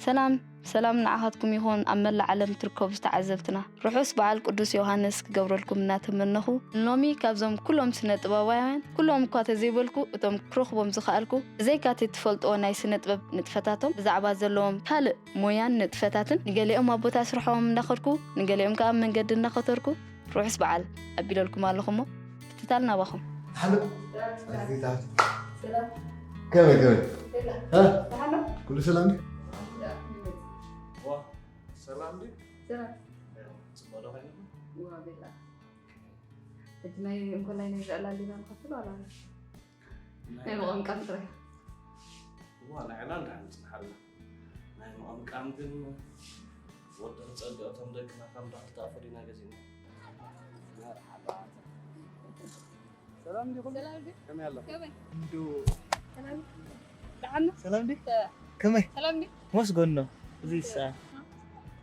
ሰላም ሰላም ንዓኻትኩም ይኹን ኣብ መላእ ዓለም ትርከቡ ዝተዓዘብትና። ርሑስ በዓል ቅዱስ ዮሃንስ ክገብረልኩም እናተመነኹ፣ ንሎሚ ካብዞም ኩሎም ስነ ጥበባውያን፣ ኩሎም እኳ ተዘይበልኩ፣ እቶም ክረኽቦም ዝኸኣልኩ፣ ብዘይካ'ቲ እትፈልጥዎ ናይ ስነ ጥበብ ንጥፈታቶም፣ ብዛዕባ ዘለዎም ካልእ ሞያን ንጥፈታትን፣ ንገሊኦም ኣብ ቦታ ስርሖም እንዳኸድኩ፣ ንገሊኦም ከኣ ኣብ መንገዲ እንዳኸተርኩ፣ ርሑስ በዓል ኣቢለልኩም ኣለኹ እሞ፣ ክትታል ናባኹም። ሓመድ፣ ኣዚዛ። ከመይ፣ ከመይ? እ? ኩሉ ሰላም ድዩ? ዋ፣ ሰላም ድዩ? ሰላም። ጽቡቕ ዶ ኾይኑ? ዋ፣ ቤላ። እቲ ናይ እንኮላይ ናይ ዘዕላሊና ንኸፍል ኣላ። ናይ ናይ መቐምቀም ጥራይ። እዋ፣ ናይ ዕላል ደሓን ጽንሓልና። ናይ መቐምቃም ግን ወዲ ክጸግዕ እቶም ደቅና ካብ እንዳ ክልተ ኣፈዲና ገዚእና። መርሓባ። ሰላም ዲኹም? ሰላም ዲ? ከመይ ኣለኹም? ከመይ? እንዱ ሰላም። ደሓን? ሰላም ዲ? ሰ- ከመይ? ሰላም ዲ? ሞስ ጎኖ። እዚ ሰ-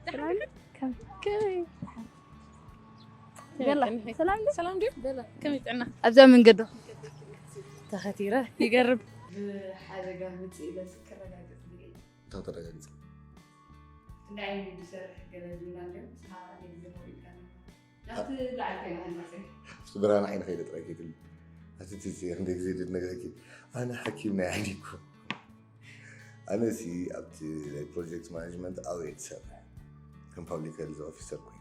ሰላም ዲ? ከመይ? ከመይ? ቤላ፣ ሰላም ዲ? ሰላም ዲ? ቤላ፣ ከመይ ጥዕና? ኣብዛ መንገዲ ተኸቲረ ይገርም። ብሓደጋ ምጽእ ኢለ ክረጋግጽ ድልየ። እንታይ ተረጋግጽ? ክንደይ ዓይነት ድሰርሕ ገለ ዝብላ እንድዮም፣ ንስኻ ክንደይ ግዜ መውዒልካ ኣለኻ? ናብቲ ላዕሊ ኮይና ክንመጽእ። እስኪ ብርሃን ዓይኒ ከይደ ጥራይ ከይትብሊ። ኣቲ ትጽ ክንደይ ግዜ ድነግረኪ? ኣነ ሓኪም ናይ ዓይኒ እኮ። ኣነ ሲ ኣብቲ ናይ ፕሮጀክት ማኔጅመንት ኣብየ ትሰርሕ። ከም ፓብሊክ ሄልዝ ኦፊሰር ኮይና።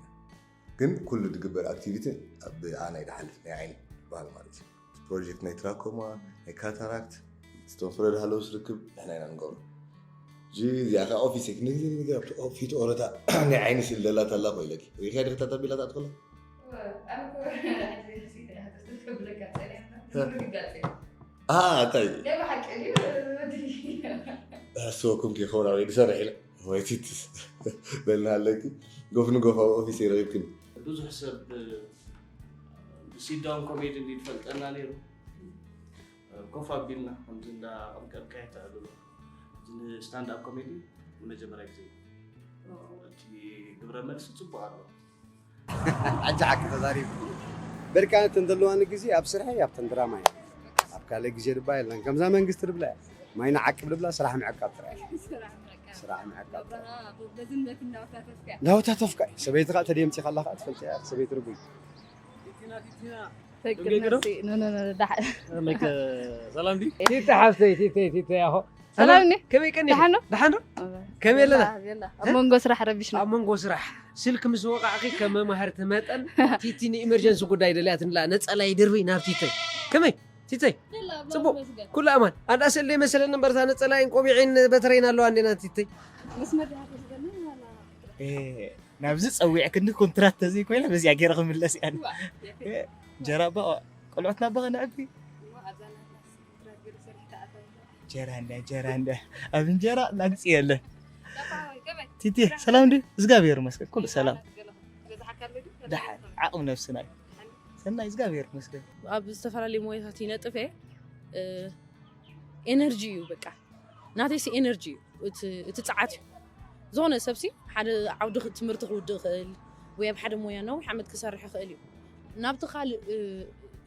ግን ኩሉ ዝግበር ኣክቲቪቲ ኣብ ኣና ይድሓልፍ ናይ ዓይኒ በሃል ማለት እዩ። ፕሮጀክት ናይ ትራኮማ፣ ናይ ካታራክት፣ ስቶም ፍረ ዝሃለዉ ስርክብ ንሕና ኢና ንገብሮ። እዚ እዚኣ ከዓ ኦፊስ ክንደይ ግዜ ነገር ኣብቲ ኦፊት ኦረታ ናይ ዓይኒ ስእል ደላታ ኣላ ኮይለኪ። ሪኻ ድኽታ ታቢላ ታጥቆላ? ኣነ እኮ ሕዚ ሕዚ ክብለካ ጸኒሐ፣ እ። ንብርግጋጽ እየ። ኣሃ፣ እንታይ? ናይ ብሓቂ ድዩ? ወዲ። ኣስበኩም ከይኸውን ኣብ ዝሰርሕ ኢለ። ወይ ቲትስ። በልና ኣለኪ። ጎፍ ንጎፍ ኣብ ኦፊስ ይረኺብክኒ። ብዙሕ ሰብ ብ-፣ ብሲዳውን ኮሜዲ እንዲ ትፈልጠና ነይሩ። ኮፍ ኣቢልና ከምዚ እንዳ ቀምቀምካ ይትዕልሎ። እዚ ንስታንድ ኣፕ ኮሜዲ ንመጀመርያ ግዜ እዩ። እቲ ግብረ መልሲ ጽቡቕ ኣሎ። ኣጃ ሓቂ ተዛሪቡ። በርካነት እንተለዋኒ ግዜ ኣብ ስርሐይ ኣብተን ድራማ እየ። ኣብ ካልእ ግዜ ድባ የለን። ከምዛ መንግስቲ ድብላ እያ። ማይ ንዓቅብ ድብላ ስራሕ ምዕቃብ ጥራይ። ስራሕ ምዕቃብ ጥራይ። ናውታ ተፍካ እዩ። ሰበይቲ ከዓ ተደምፂ ካላ ከዓ ትፈልጥ እያ። ሰበይቲ ርጉም። ተግር ነፍሲ። ኖ፣ ኖ፣ ኖ፣ ዳሕ-፣ መከ-፣ ሰላም ድዩ? ቲቲ ሓፍተይ፣ ቲቲ፣ ቲቲ፣ ያሆ። ሰላም ኒ? ከመይ ቀኒ? ደሓን ዶ? ደሓን ዶ? ከመይ ኣለና? የላ፣ የላ። ኣብ መንጎ ስራሕ ረቢሽና። ኣብ መንጎ ስራሕ። ስልክ ምስ ወቃዕኺ ከም መማህርቲ መጠን፣ ቲቲ ንኢመርጀንሲ ጉዳይ ደልያትንላ ነጸላይ ድርቢ ናብ ቲተይ። ከመይ? ቲተይ? የላ፣ ጽቡቕ። መስገን። ኩሉ ኣማን። ኣንዳ ስእሊ መሰለን እምበር፣ እታ ነጸላይን ቆቢዐይን በትረይን ኣለዋ እንዴና ቲተይ? ምስ መድሃ ተስገን፣ የላ። ኤ፣ ናብዚ ጸዊዕክኒ ኮንትራት ተዘይኮይና በዚኣ ገይረ ክምለስ እያ። ዋ፣ የፊ። ኤ፣ እንጀራ ኣባ፣ ቆልዑትና ኣባ ከነዕቢ። ዋ፣ ኣብዛ ናትና ኮንትራት ገለ ሰሪሕካ ኣታ። እንጀራ እንዳ፣ እንጀራ እንዳ። ኣብ እንጀራ ላግጺ የለን። ቲቲ፣ ሰላም ድዩ? እግዚኣብሔር ይመስገን፣ ኩሉ ሰላም። ደሓን፣ ዓቕሚ ነፍስና እዩ። ሰናይ፣ እግዚኣብሔር ይመስገን። ኣብ ዝተፈላለዩ ሞያታት ይነጥፍ እየ። እ፣ ኤነርጂ እዩ በቃ። ናተይሲ ኤነርጂ እዩ። እቲ፣ እቲ ጸዓት እዩ። ዝኾነ ሰብሲ ሓደ ዓውዲ ክ-፣ ትምህርቲ ክውድእ ይኽእል ወይ ኣብ ሓደ ሞያ ነዊሕ ዓመት ክሰርሕ ይኽእል እዩ። ናብቲ ካልእ፣ እ፣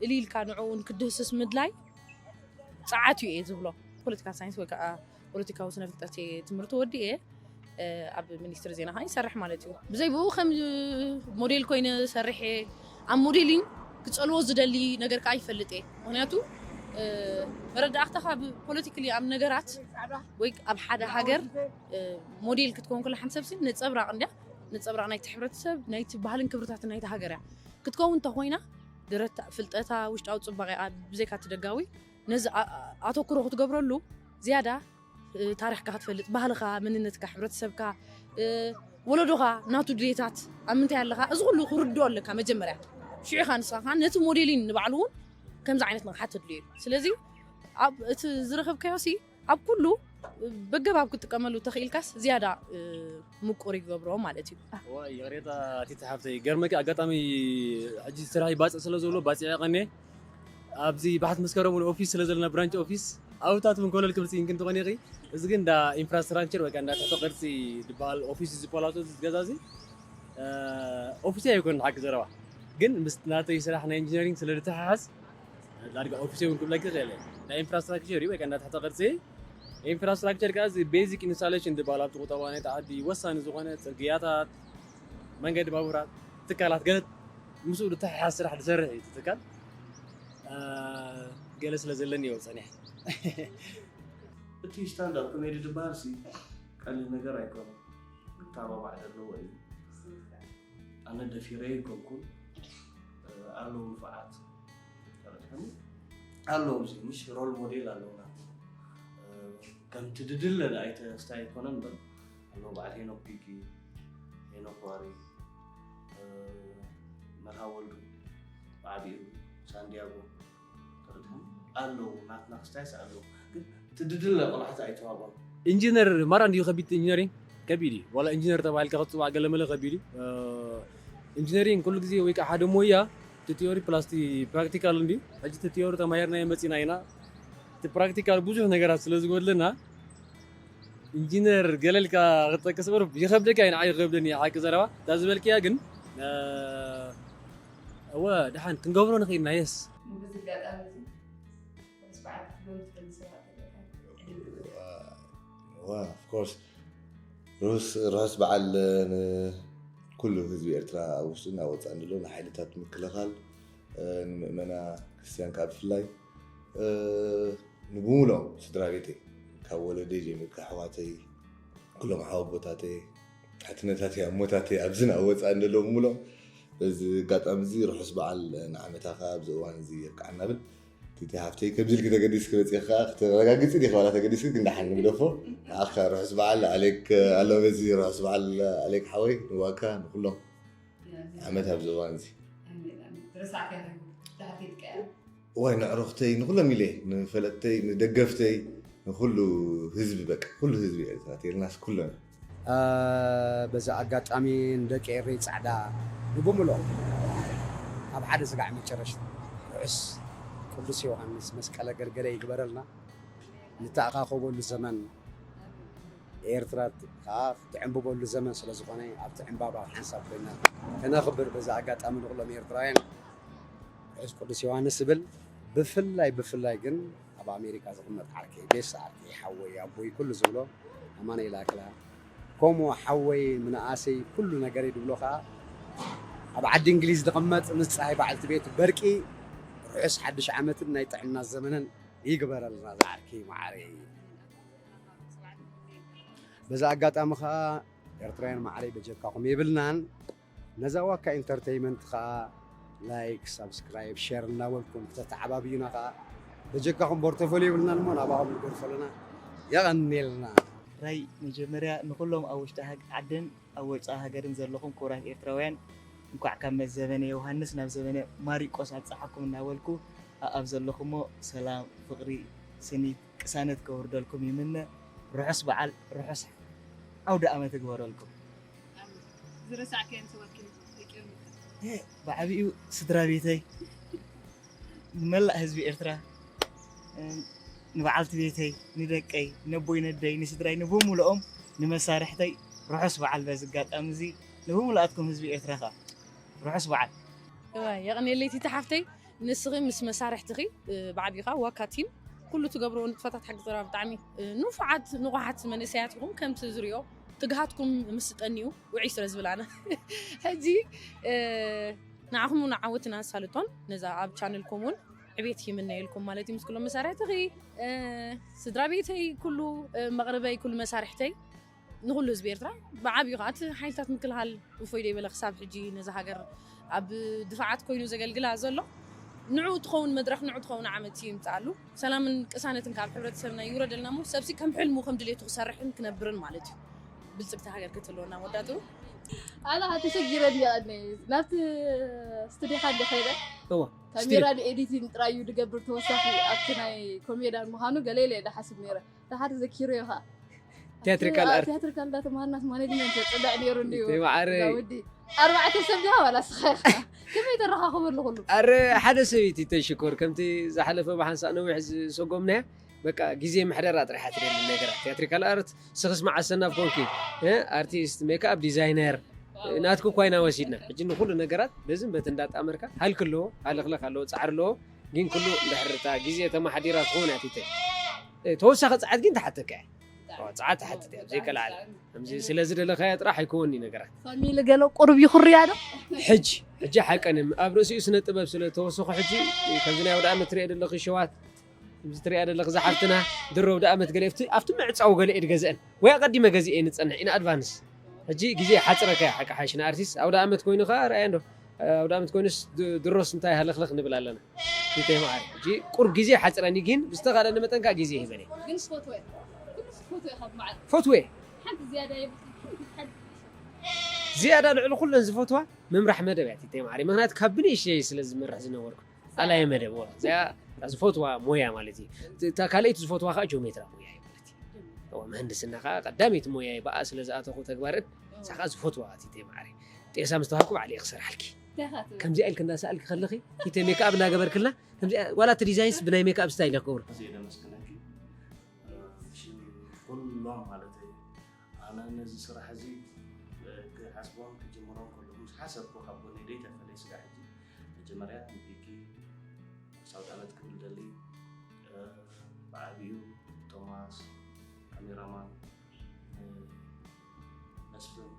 እልልካ ንዕኡ እውን ክድህስስ ምድላይ ጸዓት እዩ እየ ዝብሎ። ፖለቲካል ሳይንስ ወይ ከዓ ፖለቲካዊ ስነ ፍልጠት እየ ትምህርቲ ወዲኤ፣ እ፣ ኣብ ሚኒስትሪ ዜና ከዓ ይሰርሕ ማለት እዩ። ብዘይ ብኡ ከም ሞዴል ኮይነ ሰርሐ ኣብ ሞዴሊንግ ክጸልዎ ዝደሊ ነገር ከዓ ይፈልጥ እየ። ምኽንያቱ፣ እ፣ መረዳእታኻ ብፖለቲካሊ ኣብ ነገራት ወይ ኣብ ሓደ ሃገር፣ እ፣ ሞዴል ክትከውን ከላ ሓንቲ ሰብሲ ነጸብራቕ እንድያ፣ ነጸብራቕ ናይቲ ሕብረተሰብ፣ ናይቲ ባህልን ክብርታትን ናይቲ ሃገር እያ። ክትከውን እንተኾይና ደረታ፣ ፍልጠታ፣ ውሽጣዊ ጽባቐኣ ብዘይካ እቲ ደጋዊ ነዚ ኣ-፣ ኣ-፣ ኣተኩሮ ክትገብረሉ ዝያዳ፣ እ፣ ታሪኽካ ክትፈልጥ፣ ባህልኻ፣ መንነትካ፣ ሕብረተሰብካ፣ እ፣ ወለዶኻ፣ ናቱ ድሌታት፣ ኣብ ምንታይ ኣለኻ፣ እዚ ኩሉ ክርድኦ ኣለካ መጀመርያ። ሽዑ ኢኻ ንስኻ ከኣ ነቲ ሞዴሊን ንባዕሉ እውን ከምዚ ዓይነት ንቕሓት ተድልዮ እዩ። ስለዚ ኣብ እቲ ዝረኸብካዮ ሲ ኣብ ኩሉ በገባብ ክትጥቀመሉ ተኽኢልካስ ዝያዳ፣ እ፣ ምቁር ይገብሮ ማለት እዩ። እዋይ፣ ይቕሬታ ቲቲ ሓፍተይ፣ ገርመኪ ኣጋጣሚ ሕጂ ስራሕይ ባጽዕ ስለ ዘሎ ባጽዕ ቀኔ ኣብዚ ባሕቲ መስከረም እውን ኦፊስ ስለ ዘለና ብራንች ኦፊስ ኣብታት እውን ኮለል ክብል ጽይንኪ እንተኾነ ኢኺ። እዚ ግን እንዳ ኢንፍራስትራክቸር ወይ ከዓ እንዳ ትሕተ ቅርጺ ዝበሃል ኦፊስ እዚ ፖላቶ እዚ ገዛ እዚ፣ እ፣ ኦፊስ ኣይኮነን ሓቂ ዘረባ። ግን ምስ ናተይ ስራሕ ናይ ኢንጂነሪንግ ስለ ዝተሓሓዝ ዳርጋ ኦፊስ እውን ክብለኪ ይኽእል እየ። ናይ ኢንፍራስትራክቸር እዩ ወይ ከዓ እንዳ ትሕተ ቅርጺ ኢንፍራስትራክቸር ከዓ እዚ ቤዚክ ኢንስታሌሽን ዝበሃል ኣብቲ ቁጠባ ናይቲ ዓዲ ወሳኒ ዝኾነ ፅርግያታት፣ መንገዲ ባቡራት፣ ትካላት ገለ ምስኡ ዝተሓሓዝ ስራሕ ዝሰርሕ እዩ እቲ ትካል። ገለ ስለ ዘለኒ እየ ጸኒሐ። እቲ ስታንዳፕ ኮሜዲ ዝበሃል ሲ ቀሊል ነገር ኣይኮነን። ክተባባዕ ዘለዎ እዩ። ኣነ ደፊረ ኣይኮንኩን። ኣለዉ ንፉዓት ኣለዉ፣ እዚ ምሽ ሮል ሞዴል ኣለውና። ከምቲ ድድለ ኣይተስታይ ኣይኮነን እምበር ኣለዉ፣ በዓል ሄኖክ ቢጊ፣ ሄኖክ ዋሪ፣ መርሃ ወልዱ፣ ብዓቢኡ ሳንዲያጎ፣ ተረድሐኒ ኣለዉ፣ ናትና ክስታይስ ኣለዉ። ግን ትድድለ ቆላሕቲ ኣይተዋቦን። ኢንጂነር ማራ እንዲዩ ከቢድ ኢንጂነሪንግ ከቢድ እዩ። ዋላ ኢንጂነር ተባሂልካ ክትፅዋዕ ገለመለ ከቢድ እዩ። ኢንጂነሪንግ ኩሉ ግዜ ወይ ከዓ ሓደ ሞያ እቲ ቲዮሪ ፕላስ እቲ ፕራክቲካል እንዲ ሕጂ እቲ ቲዮሪ ተማሂርናዮ መፂና ኢና። እቲ ፕራክቲካል ብዙሕ ነገራት ስለ ዝጎድለና ኢንጂነር ገለልካ ክትጠቅስ በር ይኸብደካ እዩ። ንዓይ ይኸብደኒ ሓቂ ዘረባ እታ ዝበልክያ ግን እወ ደሓን ክንገብሮ ንኽእል ኢና የስ በዚ ኣጋጣሚ እዚ ርሑስ በዓል ክትብሎም ትደሊ ሰባት ኣለካ? ዋ ኦፍኮርስ ርሑስ ርሑስ በዓል ንኩሉ ህዝቢ ኤርትራ ኣብ ውሽጥን ኣብ ወፃእን ዘሎ ንሓይልታት ምክልኻል ንምእመና ክርስትያን ከዓ ብፍላይ ንብሙሎም ስድራ ቤተይ ካብ ወለደይ ጀሚርካ ኣሕዋተይ ኩሎም ሓወቦታተይ ሓትነታተይ ኣሞታተይ ኣብዝን ኣብ ወፃእን ዘለዉ ብምሎም በዚ ኣጋጣሚ እዚ ርሑስ በዓል ንዓመታ ከዓ ኣብዚ እዋን እዚ የብቅዓና ብል ቲቲ ሃፍተይ ከምዚ ኢልኪ ተገዲስኪ መፂኺ ከዓ ክተረጋግፂ ዲኺ ዋላ ተገዲስኪ ግን ደሓን ንግደፎ ንዓኻ ርሑስ በዓል ኣሌክ ኣሎ በዚ ርሑስ በዓል ኣሌክ ሓወይ ንዋካ ንኩሎም ዓመት ኣብዚ እዋን እዚ ዝረሳዕካ ዳሕቲት ቀያ ዋይ ንዕሩኽተይ ንኩሎም ኢለ ንፈለጥተይ ንደገፍተይ ንኩሉ ህዝቢ በቃ ኩሉ ህዝቢ ኤርትራ ተልናስ ኩሎና በዚ ኣጋጣሚ ንደቂ ኤረይ ጻዕዳ ንብምልኦም ኣብ ሓደ ስጋዕ መጨረሽታ ርሑስ ቅዱስ ዮሃንስ መስቀለ ገልገለ ይግበረልና ንተኣኻኸበሉ ዘመን ኤርትራ ከዓ ትዕንብበሉ ዘመን ስለ ዝኾነ ኣብቲ ዕንባባ ሓንሳብ ኮይና ከነኽብር በዚ ኣጋጣሚ ንኩሎም ኤርትራውያን ርሑስ ቅዱስ ዮሃንስ ይብል ብፍላይ ብፍላይ ግን ኣብ ኣሜሪካ ዝቕመጥ ዓርከይ ቤስ ዓርከይ ሓወይ ኣቦይ ኩሉ ዝብሎ ኣማኑኤል ኣክላ ከምኡ ሓወይ ምንኣሰይ ኩሉ ነገረይ ድብሎ ከዓ ኣብ ዓዲ እንግሊዝ ዝቕመጥ ምስ ፀሃይ በዓልቲ ቤት በርቂ ርሑስ ሓድሽ ዓመትን ናይ ጥዕና ዘመንን ይግበረልና ዝዓርከይ ማዓረይ በዚ ኣጋጣሚ ከዓ ኤርትራውያን ማዓረይ በጀካኹም የብልናን ነዛ ዋካ ኢንተርተይመንት ከዓ ላይክ ሳብስክራይብ ሸር እናበልኩም ክተተዓባብዩና ከዓ በጀካኹም ቦርተፈል የብልናን እሞ ናባኹም ንገድፎ ኣለና የቐንየልና ራይ መጀመርያ ንኩሎም ኣብ ውሽጢ ዓድን ኣብ ወፃኢ ሃገርን ዘለኹም ክቡራት ኤርትራውያን እንኳዕ ካብ ዘበነ ዮሃንስ ናብ ዘበነ ማሪቆስ ኣብፀሓኩም እናበልኩ ኣብ ዘለኹሞ ሰላም ፍቅሪ ስኒት ቅሳነት ከውርደልኩም ይምነ ርሑስ በዓል ርሑስ ኣውደ ኣመት ይግበረልኩም ዝረሳዕካዮም ሰባት ከይመፁ ፈቂርምካ ብዓብኡ ስድራ ቤተይ ንመላእ ህዝቢ ኤርትራ ንበዓልቲ ቤተይ ንደቀይ ነቦይ ነደይ ንስድራይ ንብሙልኦም ንመሳርሕተይ ርሑስ በዓል በዚ ኣጋጣሚ እዚ ንብሙልኣትኩም ህዝቢ ኤርትራ ከዓ ርሑስ በዓል የቐንየለይ ቲቲ ሓፍተይ ንስኺ ምስ መሳርሕትኺ ብዓቢኻ ዋካ ቲም ኩሉ ትገብርዎ ንጥፈታት ሓቂ ዘረባ ብጣዕሚ ንፉዓት ንቑሓት መንእሰያት ኢኹም ከምቲ ዝሪኦ ትግሃትኩም ምስጠኒ እዩ ውዕይ ስለ ዝብል ኣነ ሕጂ ንዓኹም እውን ዓወትን ኣሳልጦን ነዛ ኣብ ቻነልኩም እውን ዕቤት ይምነየልኩም ማለት እዩ ምስ ኩሎም መሳርሕትኺ ስድራ ቤተይ ኩሉ መቕርበይ ኩሉ መሳርሕተይ ንኩሉ ህዝቢ ኤርትራ ብዓብዩ ከዓ እቲ ሓይልታት ምክልኻል እፎይ ደይበለ ክሳብ ሕጂ ነዚ ሃገር ኣብ ድፋዓት ኮይኑ ዘገልግላ ዘሎ ንዑ ትኸውን መድረክ ንዑ ትኸውን ዓመት ይምፅኣሉ ሰላምን ቅሳነትን ካብ ሕብረተሰብና ይውረደልና ሞ ሰብሲ ከም ሕልሙ ከም ድሌቱ ክሰርሕን ክነብርን ማለት እዩ ብልፅግቲ ሃገር ክትህልወና ወዳትሩ ኣነ ተሸጊረ ድየ ቀኒ ናብቲ ስቱዲዮካ እንደ ከይደ እዋ ካሜራ ንኤዲቲንግ ጥራይ እዩ ድገብር ተወሳኺ ኣብቲ ናይ ኮሜዳን ምዃኑ ገለ ኢለ እየ ድሓስብ ነይረ ድሓር ዘኪሩ እዩ ከዓ ቲያትሪካል ኣርት ቲያትሪካል እንዳተማሃርናስ ማኔጅመንት የፅልዕ ነይሩ እንድዩ ማዓረይ ወዲ ኣርባዕተ ሰብ ዲኻ ዋላ ስኻ ኢኻ ከመይ ተረኻኽበሉ ኩሉ ኣረ ሓደ ሰበይቲ ተሽኮር ከምቲ ዝሓለፈ ብሓንሳእ ነዊሕ ዝሰጎምናያ በቃ ግዜ ምሕደራ ጥራሕ ትደሊ ነገራት ቲያትሪካል ኣርት ስኽስ መዓሰናብ ኮንኪ ኣርቲስት ሜክኣፕ ዲዛይነር ናትኩ እኳ ኢና ወሲድና ሕጂ ንኩሉ ነገራት በዝን በቲ እንዳጣመርካ ሃልክ ኣለዎ ሃለክለክ ኣለዎ ፃዕሪ ኣለዎ ግን ኩሉ እንድሕርታ ግዜ ተማሓዲራ ትኸውን ኣቲተ ተወሳኺ ጸዓት ግን ትሓተካ እያ። ጸዓት ትሓትት እያ ብዘይቀልዓል። ከምዚ ስለ ዝደለኻዮ ጥራሕ ኣይከወን እዩ ነገራት። ፋሚሊ ገለ ቁሩብ ይኹርያ ዶ? ሕጂ ሕጂ ሓቀን ኣብ ርእሲኡ ስነ ጥበብ ስለ ተወሰኹ ሕጂ ከምዚ ናይ ኣውደ ዓመት ትሪኦ ዘለኺ ሸዋት ከምዚ ትሪኣ ዘለኺ ዝሓፍትና ድሮ ኣውደ ዓመት ገለ ኣብቲ ኣብቲ ምዕጻው ገለ እየ ዝገዝአን ወይ ኣቐዲመ ገዚኤ ንጸንሕ in advance። ሕጂ ግዜ ሓጽረካ ሓቂ ሓሽ ንኣርቲስት ኣውደ ዓመት ኮይኑ ኸዓ ርኣያ እንዶ ኣውደ ዓመት ኮይኑስ ድሮስ እንታይ ሃለኽለኽ ንብል ኣለና። ፊተይ መዓር ሕጂ ቁሩብ ግዜ ሓጽረኒ ግን ብዝተኻለኒ መጠን ከዓ ግዜ ሂበን እየ። ግን ስፈትወ ኩሉ ስፈትወ ካብ መዓር ፈትወ ሓንቲ ዝያዳ የብልካ ሓንቲ ሓንቲ ዝያዳ ልዕሊ ኩለን ዝፈትዋ ምምራሕ መደብ እያ ቲተይ መዓር ምክንያቱ ካብ ብንእሽተይ ስለ ዝምራሕ ዝነበርኩ ኣላየ መደብ እዚኣ ዝፈትዋ ሞያ ማለት እዩ። እታ ካልኣይቲ ዝፈትዋ ከዓ ጂኦሜትራ ሞያ እዩ ማለት እዩ። ምህንድስና ከዓ ቀዳመይቲ ሞያ እዩ ብኣ ስለ ዝኣተኹ ተግባርን ሳኻ ዝፈትዋ ቲተይ መዓር ጤሳ ምስ ተዋሃብኩ ባዕለ ክሰርሓልኪ ከምዚኣ ኢልክ እንዳሰኣልክ ከለኺ ቲተይ ሜክኣፕ እንዳገበርክልና ዋላ እቲ ዲዛይንስ ብናይ ሜክኣፕ ስታይል ክገብሩ ኩሎም ማለት እዩ ኣነ ነዚ ስራሕ እዚ ክሓስቦም ክጅምሮም ከለኹ ምስ ሓሰብኩ ካብ ጎነይ ደይተፈለየ ስጋዕ ሕጂ መጀመርያ ንቢኪ ሳውት ዓመት ክብል ደሊ ብዓብዩ ቶማስ ካሜራማን መስፍን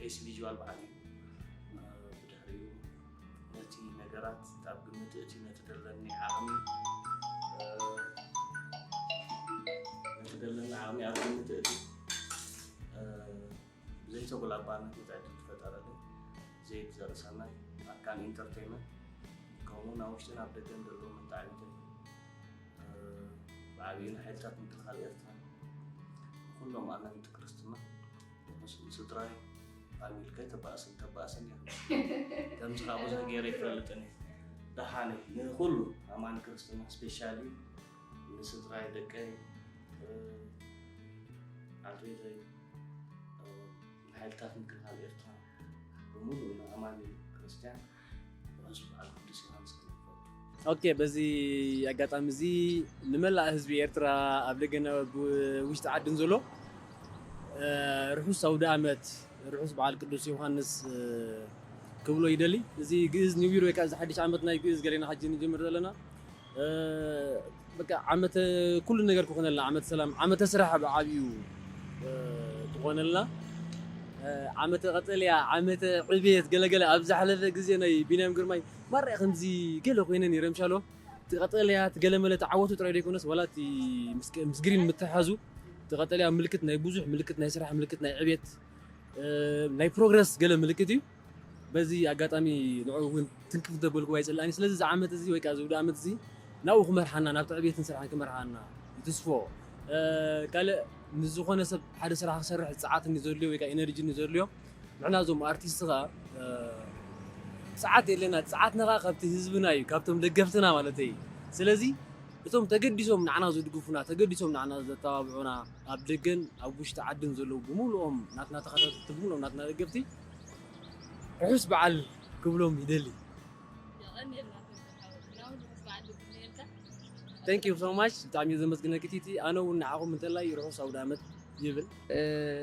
ኤስ ቪዥዋል ብዓብዩ ብድሕሪኡ ነቲ ነገራት ካብ ግምት እቲ ነቲ ደለኒ ዓቕሚ ነቲ ደለኒ ዓቕሚ ኣብ ግምት እቲ ብዘይተጎላባነት ነቲ ዕድል ዝፈጠረለይ ዘይድ ዘርእሰናይ ኣካል ኢንተርቴይመንት ከምኡ ናብ ውሽጥን ኣብ ደገን ዘለዉ ምንታይ ዓይነት ብዓብዩ ንሓይልታት ምክልኻል ኤርትራ ንኩሎም ኣመንቲ ክርስትና ንስድራይ ፋሚልከ ተባእስን ተባእስን እያ ከምዚ ከዓ ብዙሕ ገይረ ይፈልጥን እዩ ደሓነ ንኩሉ ኣማኒ ክርስትና ስፔሻሊ ንስድራይ ደቀይ ዓሌተይ ንሓይልታት ምክልኻል ኤርትራ ብምሉእ ንኣማኒ ክርስትያን ርሑስ በዓል ቅዱስ ዮሃንስ ክንፈቱ ኦኬ በዚ ኣጋጣሚ እዚ ንመላእ ህዝቢ ኤርትራ ኣብ ደገን ኣብ ውሽጢ ዓድን ዘሎ ርሑስ ኣውደ ኣመት ርሑስ በዓል ቅዱስ ዮሃንስ ክብሎ ይደሊ እዚ ግእዝ ኒው ይር ወይ ከዓ እዚ ሓድሽ ዓመት ናይ ግእዝ ገሌና ሓጂ ንጀምር ዘለና በቃ ዓመተ ኩሉ ነገር ክኾነልና ዓመተ ሰላም ዓመተ ስራሕ ብዓብዩ ክኾነልና ዓመተ ቀጠልያ ዓመተ ዕቤት ገለገለ ኣብ ዝሓለፈ ግዜ ናይ ቢንያም ግርማይ ማራ ከምዚ ገለ ኮይነ ነይረ ምሻሎ እቲ ቀጠልያ እቲ ገለመለ ተዓወቱ ጥራይ ዘይኮነስ ዋላ እቲ ምስ ግሪን ምትሓዙ እቲ ቀጠልያ ምልክት ናይ ብዙሕ ምልክት ናይ ስራሕ ምልክት ናይ ዕቤት ናይ ፕሮግረስ ገለ ምልክት እዩ በዚ ኣጋጣሚ ንዑ እውን ትንክፍ ዘበልኩ ኣይፅላእኒ ስለዚ እዚ ዓመት እዚ ወይ ከዓ ዝውዲ ዓመት እዚ ናብኡ ክመርሓና ናብቲ ዕቤትን ስራሕን ክመርሓና ይትስፎ ካልእ ምስ ዝኾነ ሰብ ሓደ ስራሕ ክሰርሕ ፀዓት እንዘድልዮ ወይ ከዓ ኤነርጂ እንዘድልዮ ንሕና እዞም ኣርቲስት ከዓ ፀዓት የለና ፀዓትና ከዓ ካብቲ ህዝብና እዩ ካብቶም ደገፍትና ማለት እዩ ስለዚ እቶም ተገዲሶም ንዓና ዝድግፉና ተገዲሶም ንዓና ዘተባብዑና ኣብ ደገን ኣብ ውሽጢ ዓድን ዘለዉ ብምሉኦም ናትና ተኸታተልቲ ብምሉኦም ናትና ደገፍቲ ርሑስ በዓል ክብሎም ይደሊ Thank you so much ብጣዕሚ ዘመስግነኪ ቲቲ ኣነ እውን ንዓኹም እንተላይ ርሑስ ኣውደ ዓመት ይብል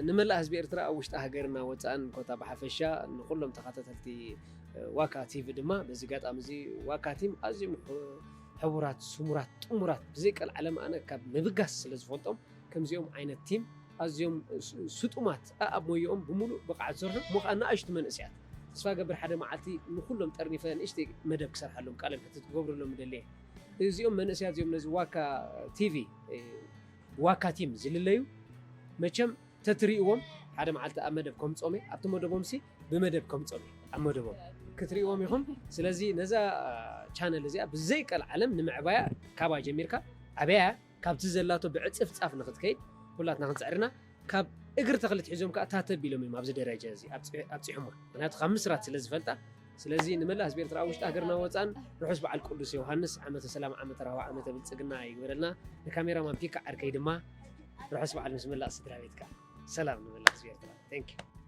ንመላእ ህዝቢ ኤርትራ ኣብ ውሽጢ ሃገርና ወፃእን ኮታ ብሓፈሻ ንኩሎም ተኸታተልቲ ዋካ ቲቪ ድማ በዚ ጋጣሚ እዚ ዋካ ቲም ኣዝዮም ሕቡራት ስሙራት ጥሙራት ብዘይቀልዓለም ኣነ ካብ ምብጋስ ስለ ዝፈልጦም ከምዚኦም ዓይነት ቲም ኣዝዮም ስጡማት ኣብ ሞይኦም ብምሉእ ብቕዓት ዝሰርሑ እሞ ከዓ ንኣሽቱ መንእስያት ተስፋ ገብር ሓደ መዓልቲ ንኩሎም ጠርኒፈ ንእሽተይ መደብ ክሰርሓሎም ቃለ ምሕትት ክገብረሎም ደልየ እዚኦም መንእስያት እዚኦም ነዚ ዋካ ቲቪ ዋካ ቲም ዝልለዩ መቸም ተትሪእዎም ሓደ መዓልቲ ኣብ መደብ ከምፆም ኣብቲ መደቦም ሲ ብመደብ ከምፆም ኣብ መደቦም ክትሪእዎም ኢኹም ስለዚ ነዛ ቻነል እዚኣ ብዘይቀል ዓለም ንምዕባያ ካባ ጀሚርካ ኣበያ ካብቲ ዘላቶ ብዕፅፍ ፃፍ ንክትከይድ ኩላትና ክንፅዕርና ካብ እግሪ ተክሊ ትሒዞም ከዓ ታተ ቢሎም እዮም ኣብዚ ደረጃ እዚ ኣብፂሖማ ምክንያቱ ካብ ምስራት ስለ ዝፈልጣ ስለዚ ንመላእ ህዝቢ ኤርትራ ኣብ ውሽጢ ሃገርና ወፃን ርሑስ በዓል ቅዱስ ዮሃንስ ዓመተ ሰላም ዓመተ ራህዋ ዓመተ ብልፅግና ይግበረልና ንካሜራማን ፒካ ዓርከይ ድማ ርሑስ በዓል ምስ መላእ ስድራ ቤትካ ሰላም ንመላእ ህዝቢ ኤርትራ thank you